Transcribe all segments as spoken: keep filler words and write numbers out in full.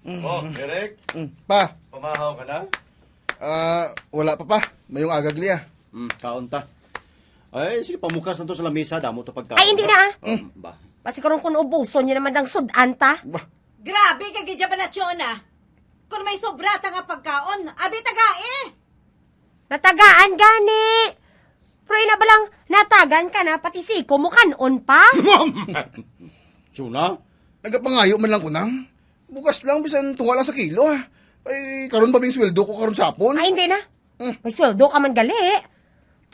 Oh, Eric, Mm, pa, pamahaw ka na? Ah, wala pa, pa. Mayong aga gali, ah. Mm, kaon ta. Ay, sige, pamukas na to sa lamisa. Damo to pagkaon, Ay, hindi ha? na, ah. Um, ba? Basi karon kung ubuson niyo naman ang sudan ta. Ba? Grabe ka gid, Balachiona. Kung may sobra ta nga pagkaon, abi tagai. Natagaan gani. Pero ina ba lang, natagan ka na, pati siko mo kanon pa? Chona? Nagapangayo man lang ko nang. Bugas lang, bisan tunga lang sa kilo, ah. Ay, karon pa bing sweldo ko karon sa hapon? Ay, hindi na. Hmm. May sweldo ka man gali.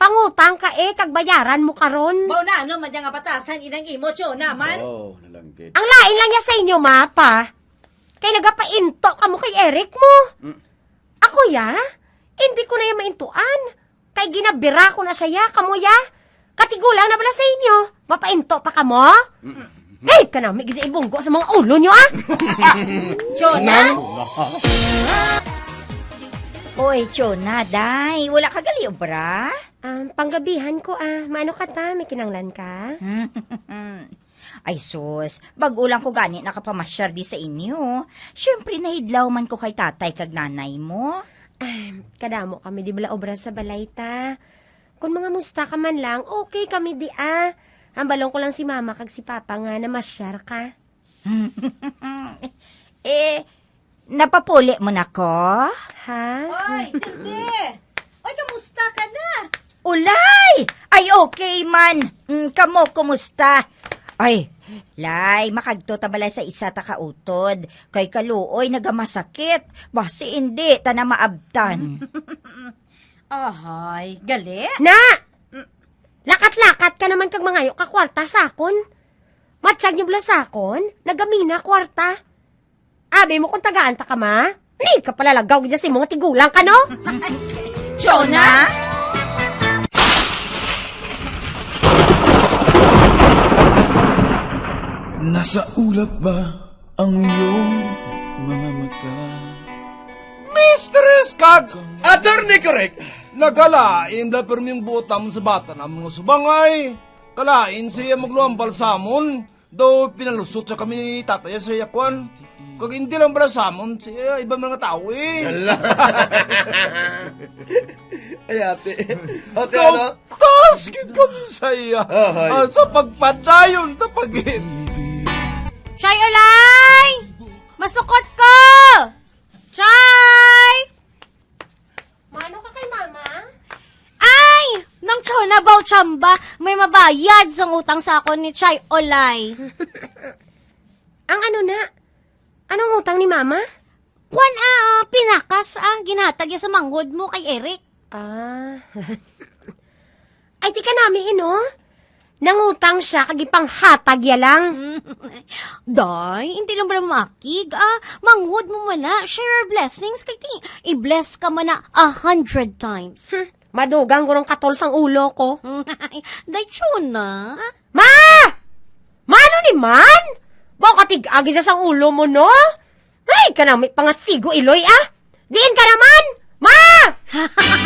Pangutang ka eh, kag bayaran mo karon. Mao na, ano man nga batasan inang imo, Chona man? Oh, nalanggit. Ang lain lang ya sa inyo, mapa. Kay nagapainto ka mo kay Eric mo. Mm. Ako ya? Hindi ko na ya maintuan. Kay ginabira ko na siya ya, kamo ya. Katigulang na bala sa inyo. Mapainto pa kamo? Mm. Hey, kanami gid sa ibunggo sa mga ulo nyo, ah! Chona? Oy, Chona, day, wala ka gali obra? Um, panggabihan ko, ah. Maano ka ta? May kinanglan ka? Ay, sus, bag-o lang ko gani nakapamasyar di sa inyo. Siyempre, nahidlaw man ko kay tatay kag nanay mo. Ah, kadamo kami di bala obra sa balay ta. Kung mga musta ka man lang, okay kami di, ah. Hambalon ko lang si mama kag si papa nga namasyar ka. Eh, napapuli mo na ko? Ha? Oy, Tindi! Oy, kamusta ka na? Ulay! Ay, okay man. Mm, kamo, kumusta? Ay, Lay, makagto ta balay sa isa ta ka utod. Kay kaluoy, nagamasakit. Basi indi ta na maabtan. Ahay, gali? Na! Lakat-lakat ka naman kag mangayo ka kwarta sa akon. Matsyag niyo bala sa akon? Nagamina kwarta. Abi mo kung tagaan ta ka, ma? Ni ka palalagaw gid sa imong tigulang ka, no? Shona? Nasa ulap ba ang iyong mga mata? Mistress kag Attorney Correct! Nagalain bala permi ang buot namon sa bata namon nga subangay. Kalain siya magluwang balsamon. Daw pinalusot sa kami tatay sa iya kwan. Kag hindi lang bala samon siya, iba mga tao eh. Hala. Ay, ate. Ate, ano? Taas gid kami sa iya. Ah, hay. Ah, sa pagpadayon ta pag-ibig. Chay, Olay! Masukot ko! Chay! Maano ka kay mama? Ay! Nang Chona baw chamba, may mabayad sang utang sa akon ni Chay Olay. Ang ano na? Anong utang ni mama? Kwan, ah, ah, pinakas, ah, ginhatag ya sa manghod mo kay Eric. Ah. Ay, di ka nami, ino? Nangutang siya kag ipanghatag ya lang. Day, hindi lang bala makig, ah. Manghod mo man na, share your blessings, kay ti, i-bless ka man na a hundred times. Hmm, madugang gurong katol sang ulo ko. Day, Chona. Ma! Mano ni man? Baka tig-agi sa sang ulo mo, no? Ay, kanami pangasigo, Iloy, ah! Diin ka naman? Ma!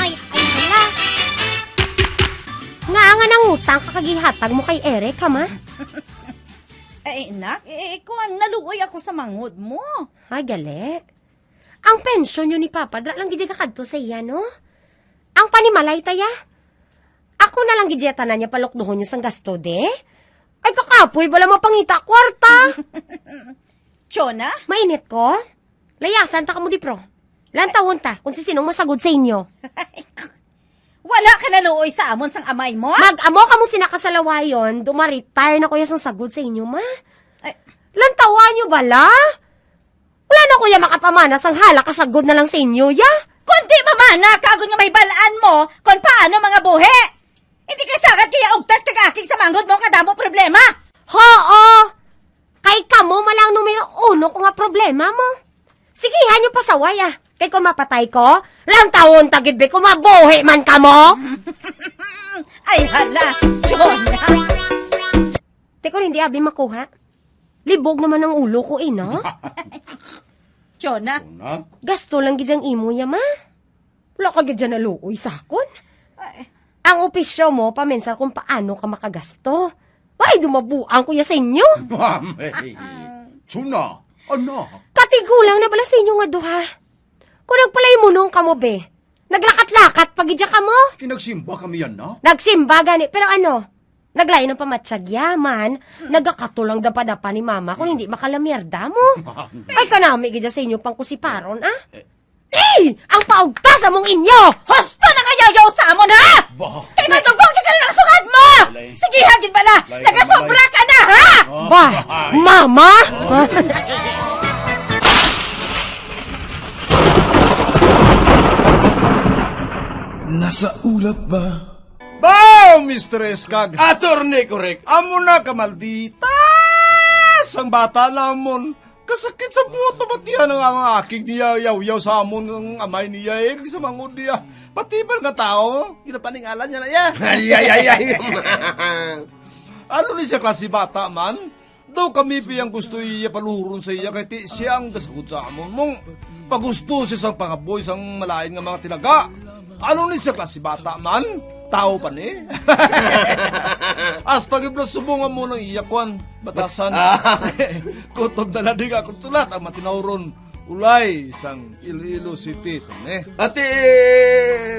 Ay, ay, ala. Nga nga nangutang ka kag ihatag mo kay Eric, ha, ma? Ay, nak, eh, kung naluoy ako sa manghod mo. Ay, gali. Ang pensyon nyo ni Papa, dra lang gid kadto sa iya, no? Ang panimalay ta ya. Ako na lang gid ya tanan niya palukduhon niya sang gasto, de. Ay, kakapoy bala mapangita kwarta. Chona? Mainit ko? Layasan ta kamo di, pro. Lantawon ta kung si sinong masagod sa inyo. Wala ka naluoy sa amon sang amay mo? Mag-amo kamo sina kasalawayon, duma-retire na ko ya sang sagod sa inyo, ma. Ay. Lantawan nyo bala? Wala na ko ya makapamana sang hala kasagod na lang sa inyo, ya. Kundi mamana ka, agod nga mahibalaan mo kon paano mga buhi. Hindi kay sagad kaya ugtas kag akig sa manghod mo nga damo problema. Hoo! Kay kamo man lang numero uno ko nga problema mo. Sigihan nyo pasaway, ah. Kay kung mapatay ko, lantawon ta gid, be, kung mabuhi man kamo. Ay, hala, Chona. Te, kung hindi abi makuha. Libog naman ang ulo ko, eh, no? Chona. Chona? Gasto lang gid ang imo ya, ma. Wala ka gid dyan naluoy sa akon. Ay. Ang opisyo mo, paminsar kung paano ka makagasto. Ay, dumabuang ko ya sa inyo. Ay, Chona, anak. Kat Tigulang na bala sa inyo nga duha. Kung nagpalaymunong kamo, be, naglakat-lakat pa gid kamo. Kinagsimba kami yan, na? Nagsimba gani, pero ano? Naglain ang pamatyag ya, man. Nagakato lang dapadapa ni mama kung hindi makalamyarda mo. Ay, kanami gid sa inyo pang kusiparon, ah. Eh, ang paugta sa mong inyo! Husto na kayaw sa amon, ha? Bah. Kay madugo gid ka na ang sungad mo! Lay. Sige, ha, gid bala! Lay, Nagasobra lay. ka na, ha? Oh. Bah, Ay. mama! Oh. Nasa ulap ba? Bao, Mister Eskag! Attorney Correct! Amo na ka maldita sang bata namon. Kasakit sa buot mabatian ang, ang akig niya, yaw-yaw sa amon ang amay niya, eh, di sa mangod niya. Pati pa nga tao, ginapaningalan niya na iya. Ay, ay, ay, ay. Ano ni siya klase bata man? Daw kami pa ang gusto iya paluhuron sa iya, kay ti siya ang gasagod sa amon. Mong pagusto siya sang pangaboy sang malain nga mga tilaga. Ano ni siya klase bata man? Tao pa ni? Hasta gibra subong amo ng iya kwan, batasan. Ah. Kutob na lading akong sulat ang matinawron. Ulay sang Iloilo City, ne? Ati,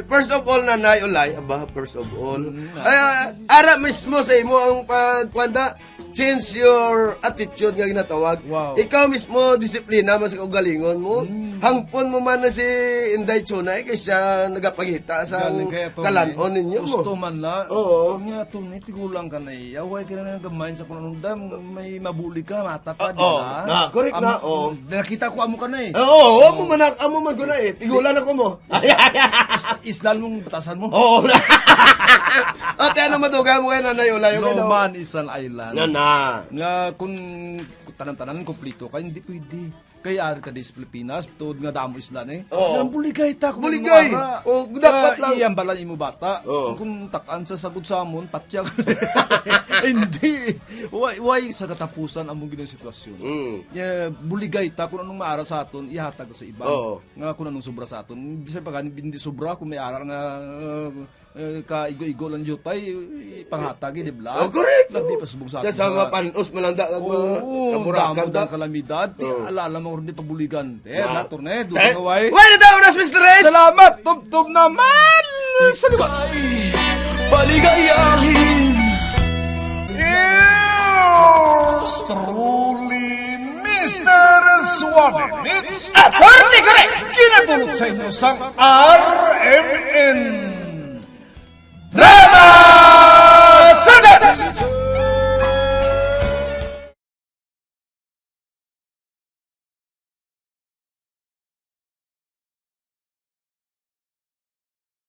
first of all, Nanay Ulay, aba, first of all. Mm, Ay, ah, ara mismo sa imo ang pagkwanda, change your attitude nga ginatawag. Wow. Ikaw mismo, disiplina man sa kaugalingon mo. Mm. Hangpon mo man na si Inday Chonay kay siya nagapangita sa Galing kay Atty. kalanon ninyo mo. Gusto man la. Oo. Nga, Atty., tigulang ka na iya. Huwag ka na gamay sa kung anong dam. May mabuli ka, matatad, Oo. di ba? Na, correct na, Am-, oo. Nakita ko amo ka na eh. Oo, oo, amo man, amo man ko na eh. Tigulang ako mo. Is-, is-, islan mong batasan mo. Oo. Ate, ano maduga mo kay Nanay Ulay? Okay No daw. man is an island. Na, na. Nga kung tanan-tanan, kompleto ka, hindi pwede. Kay ari ta di sa Pilipinas, tuod nga damo isla ni. Oo. Nga buligay ta kung Buligay. ano ara. Oh, dapat Nga lang. iyang bala imo bata. Oo. Kung takan sa sagod sa amon, patya ka. Hindi. Why, why sa katapusan among ginang sitwasyon? Mm. Eh, buligay ta kung anong maara sa aton, ihatag sa iba. Oo. Nga kung anong sobra sa aton. Bisan pa gani, hindi sobra kung may ara nga, uh, eh, ka igo-igo lang jutay, eh, panghatag, eh, di ba? Oh, correct. Labi Oo. pa subong sa Sa atin, sa mga ha? panos, malanda, kag mga Oo, kaburakan, damo da. dang kalamidad. Di, Oo. alala mo rin di pabuligan. Eh, Ma- nator na eh, Eh, dugang away. wala na daw, Ras Mister Reyes. Salamat, tubtob naman. Salamat. Ika'y paligayahin. Yes, truly, Mister Suave Mix. Attorney Correct. Ginatulog sa inyo sang R M N. Drama!